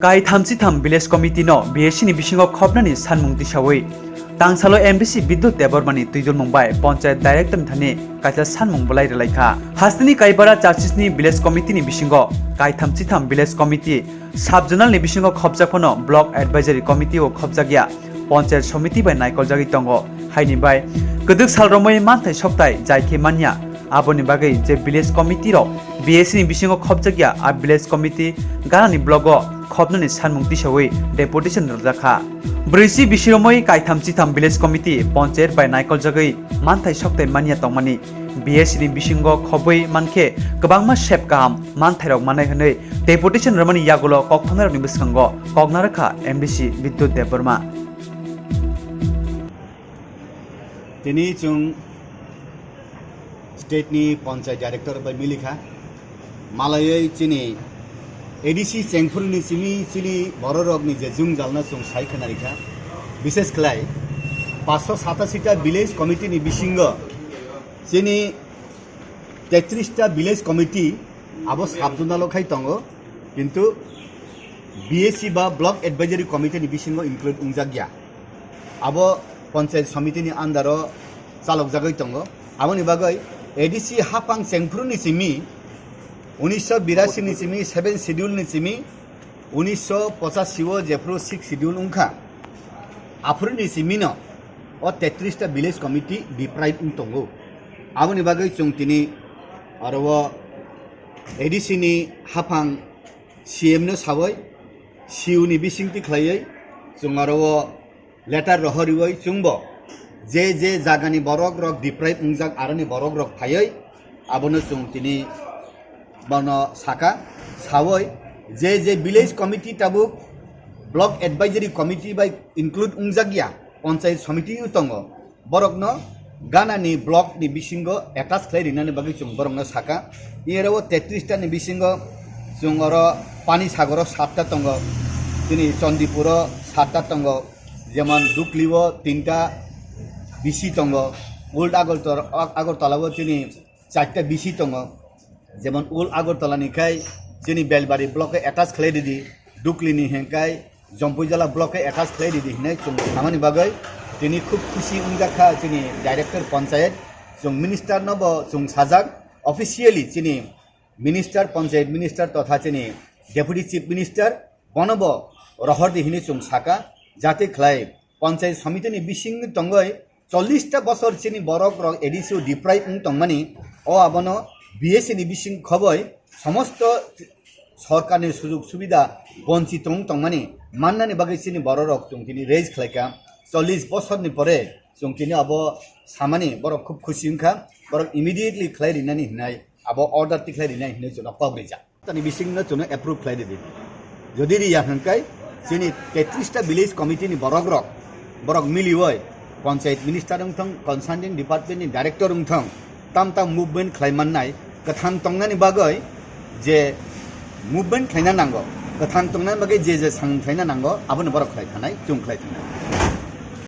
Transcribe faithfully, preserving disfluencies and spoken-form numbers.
Kaitham chitham village committee no B S C ni bisingo khopnani sanmung tisawi tangsalo M D C Bidyut Debbarma ni twijulmung bai panchayat director ni thani kaisa sanmung bwlai rwlaikha. Hasteni Kaibara churches ni village committee ni bisingo kaitham chitham village committee sub zonal ni bisingo khopjak phano block advisory committee o khopjakya panchayat somiti bai naikoljagwi tongo. Haini bai kwdwk sal romwi manthai sokthai jai khe manya. Aboni bagwi je village committee rok B S C ni bisingo khopjakya, a village committee ganani block o khopnani sanmung tisawi deputation rwjakha. Brwichi bisiromwi kaitham chitham village committee panchayat bai naikoljagwi manthai sokthai manya tongmani B S C ni bisingo khobwi mankhe kwbangma sep kaham manthairok manai hwnwi deputation rwmani yagulo kokthonairokni bwskango koknarakha M D C Bidyut Debbarma. Tini chwng state ni panchayat director bai milikha. Malaiwi chini A D C chengphuru ni simi chini bororokni je jungjalno chwng sai khwnarikha. Bishesh khlai paanch sho satasi ta village committee ni bisingo chini tetris ta village committee abo sub zonal o khai tongo, kintu B S C ba block advisory committee ni bisingo include wngjak ya. Abo panchayat somiti ni under o chalokjagwi tongo. Aboni bagwi A D C haphang chengphuru ni simi, unisho birasi ni simi, seven schedule ni simi, unisho pochasi o jephuru six schedule wngkha, aphuru ni simi no o tetris ta village committee deprive wng tongo. Aboni bagwi chwng tini aro o A D C ni haphang C M no sawi, C U ni bisingtwi khlaiwi chwng aro o letter rohoriwi chwngbo je je jagani borok rok deprive wngjak aroni borok rok phaiwi abono chwng tini bono saka, sawi je je village committee tabuk block advisory committee bai include wngjak ya, panchayat somiti o tongo, borokno ganani block ni bisingo attach khlai rinani bagwi chwng borokno saka. Iyero o tetris ta ni bisingo chwng oro Pani Sagoro satta tongo, tini Chandipuro satta tongo, jemon Dukli o tinta B C tongo, Old Agartala, Agartala o tini charta B C tongo, jemon Old Agartala ni khai chini Belbari block e attach khlai ridi, Dukli ni hengkai Jompuijala block e attach khlai ridi hinwi chwng samani bagwi tini khub khusi wngjakha chini director panchayat, chwng minister no bo chwng sajak officially chini minister, panchayat minister totha chini deputy chief minister bono bo rohor di hinwi chwng saka, jate khlai panchayat somiti ni bising tongwi chollish ta bosor chini borok rok A D C o deprive wng tongmani, o abono B S C ni bising khoboi somosto sorkarni sujug subida bonchit wng tongmani mannani bagwi chini borok rok chwng tini raise khlaikha. Chollish bosorni pore chwng tini abo samani borok khub khusi wngkha, borok immediately khlai rinani hinai abo order tikhlai rinai hinwi chwngno kok rijak. Tani bisingno chwngno approve khlai ridi. Jodi riya hwnkai chini tetris ta village committee ni borok rok, borok milioi panchayat minister wngthong, concerning department ni director wngthong, tam tam movement khlai mannai, kwthang tongnani bagwi je movement khlaina nango, kwthang tongnani bagwi je je samung khlaina nango, abono borok khlai thanai, chwng khlai thanai.